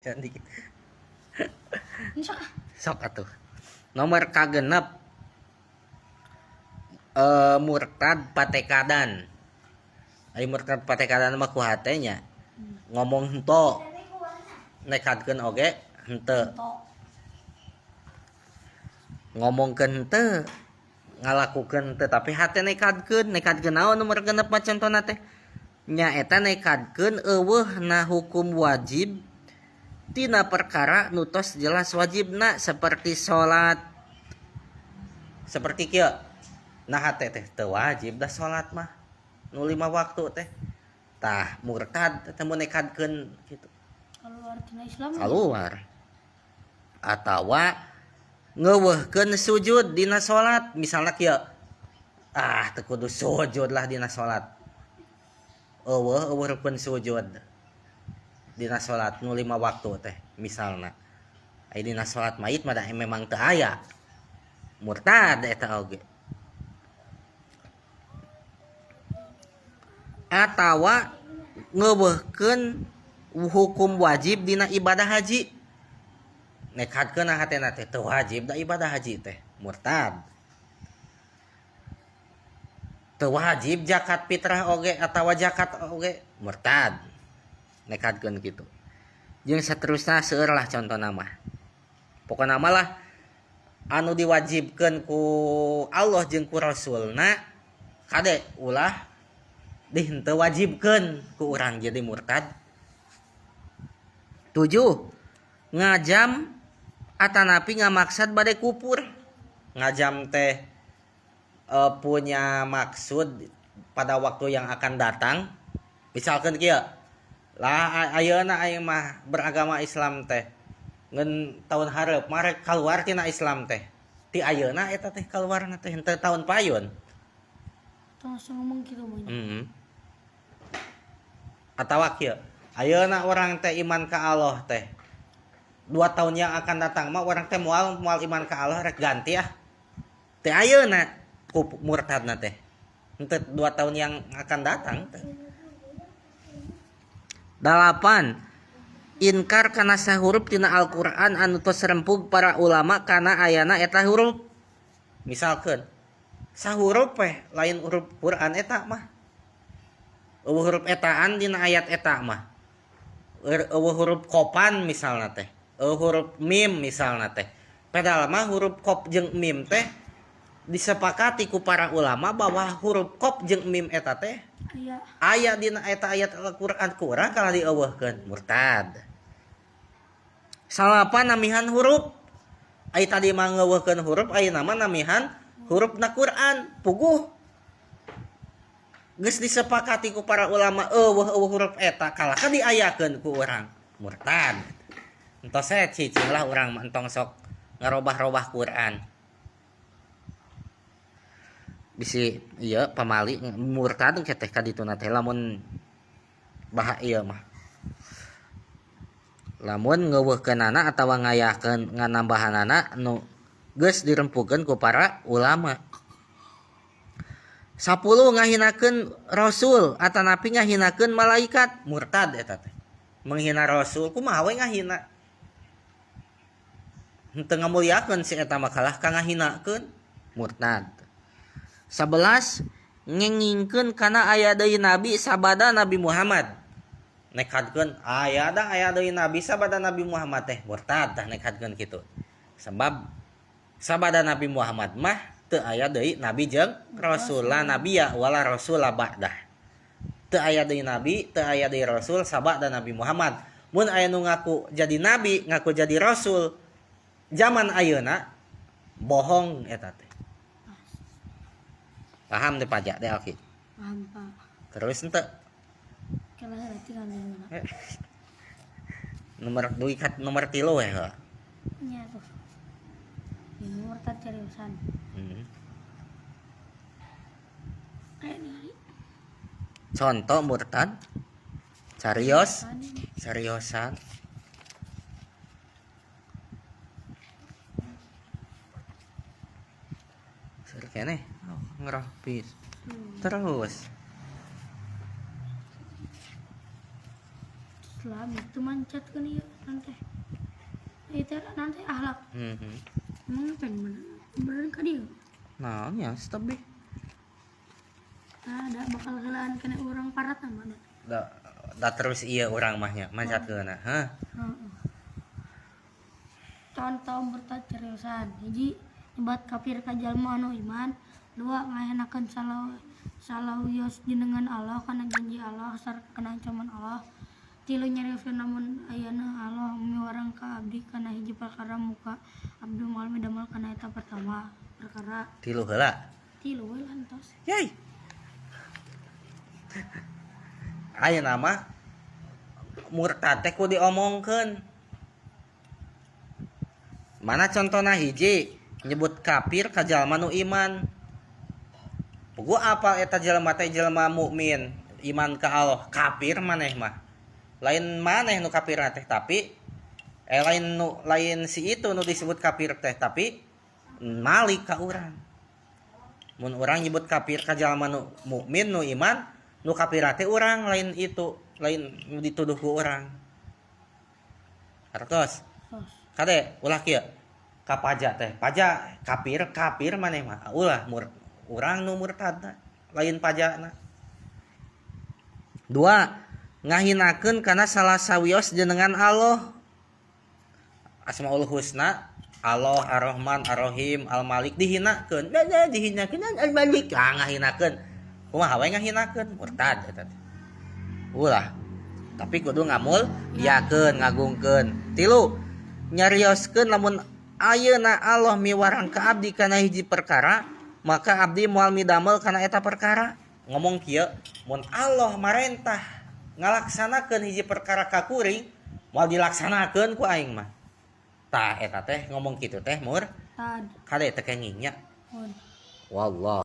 Dikit. Sok. Sok atuh. Nomor kagenep murtad patekadan. Ai murtad patekadan mah ku hate nya. Ngomong henteu, nekadkeun oge henteu. Ngomongkeun henteu, ngalakukeun henteu, tapi hate nekadkeun, nekadkeun naon nomor genep mah contona teh? Nyaeta nekadkeun euweuhna hukum wajib tina perkara nu tos jelas wajibna seperti salat. Seperti kieu. Nah hate teh teu wajib da salat mah. Nu 5 waktu teh. Tah murtad teh mun nekadkeun kitu. Keluar tina Islam. Keluar. Atawa ngeuweuhkeun sujud dina salat, misalna kieu. Ah teu kudu sujud lah dina salat. Euweuh euweuh rukun sujud dina salat nu 5 waktu teh misalna. Ai dina salat mayit mah da memang teu aya. Murtad eta oge. Atawa ngeuweuhkeun hukum wajib dina ibadah haji. Nekadkeun hatena teh teu wajib da ibadah haji teh, murtad. Teu wajib zakat fitrah oge atawa zakat oge, murtad. Nekadkeun kitu. Jeung saterusna seueur lah contona mah. Pokona mah lah anu diwajibkeun ku Allah jeung ku Rasulna kade ulah dihenteu wajibkeun ku urang jadi murtad. 7, ngajam atanapi ngamaksad bade kupur. Ngajam teh punya maksud pada waktu yang akan datang. Misalkan kieu lah ayeuna aing mah beragama Islam teh ngan tahun hareup mah rek kaluar tina Islam teh. Ti ayeuna eta teh kaluarna teh henteu tahun payun. Langsung ngomong kitu mah. Heeh. Atawa kieu, ayeuna urang teh iman ka Allah teh. 2 tahun yang akan datang mah urang teh moal iman ka Allah rek ganti ah. Teh ayeuna ku murtadna teh. Henteu 2 tahun yang akan datang teh. 8, inkar kana sahurup tina Al-Qur'an anu tos rempug para ulama kana ayana eta hurup. Misalkeun sahurup teh lain huruf Quran eta mah. Eueuh huruf etaan dina ayat eta mah. Eueuh huruf kopan misalna teh. Eueuh huruf mim misalna teh. Padahal mah huruf kop jeung mim teh disepakati ku para ulama bahwa huruf kop jeung mim eta teh aya dina eta ayat Al-Qur'an ku urang kalah dieuweuhkeun murtad. Salapan namihan huruf. Ai tadi mah ngeuweuhkeun huruf, ayeuna mah namihan hurufna Quran puguh. Geus disepakati ku para ulama euweuh euweuh huruf eta kalah ka diayakeun ku urang murtad. Entos saya cicing lah urang mah entong sok ngarobah-robah Quran. Bisi ieu pamali murtad engke teh ka dituna teh lamun bah ieu mah. Lamun ngeuweuhkeunana atawa ngayakeun nganambahanana nu geus dirempukeun ku para ulama. 10 ngahinakeun rasul atanapi ngahinakeun malaikat, murtad eta teh. Menghina rasul kumaha we ngahina? Henteu ngamuliakeun si eta mah kalah ka ngahinakeun, murtad. 11 ngengingkeun kana aya deui nabi sabada Nabi Muhammad. Nekadkeun aya da aya deui nabi sabada Nabi Muhammad teh murtad tah nekadkeun kitu. Sebab sabada Nabi Muhammad mah teu aya deui nabi jeung rasul, la nabiya wala rasula ba'dah. Teu aya deui nabi, teu aya deui rasul sabada Nabi Muhammad. Mun aya nu ngaku jadi nabi, ngaku jadi rasul zaman ayeuna bohong eta teh. Paham teh pajak teh oke. Paham, Pak. Terus henteu. Nomor 2 nomor 3 we heuh. Nya tuh. Murtad seriusan. Contoh murtad carios seriosan. Ser keneh ngerah pis. Terus. Islam itu mancatkeun ieu nanti. Itu nanti akhlak. Emang pengen mana? Beneran ka dieu. Naon ya tebih. Nah, da bakal heulaan kena urang parat mah da. Da, da terus iya urang mah nya mancatkeunna. Hah? Heeh. Contoh murtad seriusan. Hiji, nyebat kafir ka jalma anu iman. Dua, ngahinakeun salawios jenengan Allah kana janji Allah sarta kana ancaman Allah. Tilu, nyarioskeun lamun ayeuna Allah miwarang ka abdi kana hiji perkara muka abdi moal midamel kana eta pertama perkara. Tilu heula. Tilu we lah entos. Yai. Ayeuna mah murtad teh kudu diomongkeun. Mana contohna hiji nyebut kafir ka jalma nu iman. Puguh apal eta jelema teh jelema mukmin, iman ka Allah, kafir maneh mah. Lain maneh nu kafir teh tapi lain nu lain si itu nu disebut kafir teh tapi malik ka urang. Mun urang nyebut kafir ka jalma nu mukmin nu iman, nu kafir teh urang lain itu, lain nu dituduh ku urang. Hartos. Tos. Kade ulah kieu. Ka paja teh, paja kafir, kafir maneh mah. Ulah urang nu murtadna, lain pajana. Dua, ngahinakeun kana salah sawios jenengan Allah. Asmaul Husna, Allah, Ar-Rahman, Ar-Rahim, Al-Malik dihinakeun. Da dihinakeun Al-Malik. Ah ngahinakeun. Kumaha we ngahinakeun? Murtad eta teh. Ulah. Tapi kudu ngamul yakeun, ngagungkeun. Tilu, nyarioskeun lamun ayeuna Allah miwarang ka abdi kana hiji perkara, maka abdi moal midamel kana eta perkara. Ngomong kieu, mun Allah marentah ngalaksanakeun hiji perkara ka kuring, moal dilaksanakeun ku aing mah. Tah eta teh ngomong kitu teh mur Tad. kade teh kenging nya. Mun. Wallah.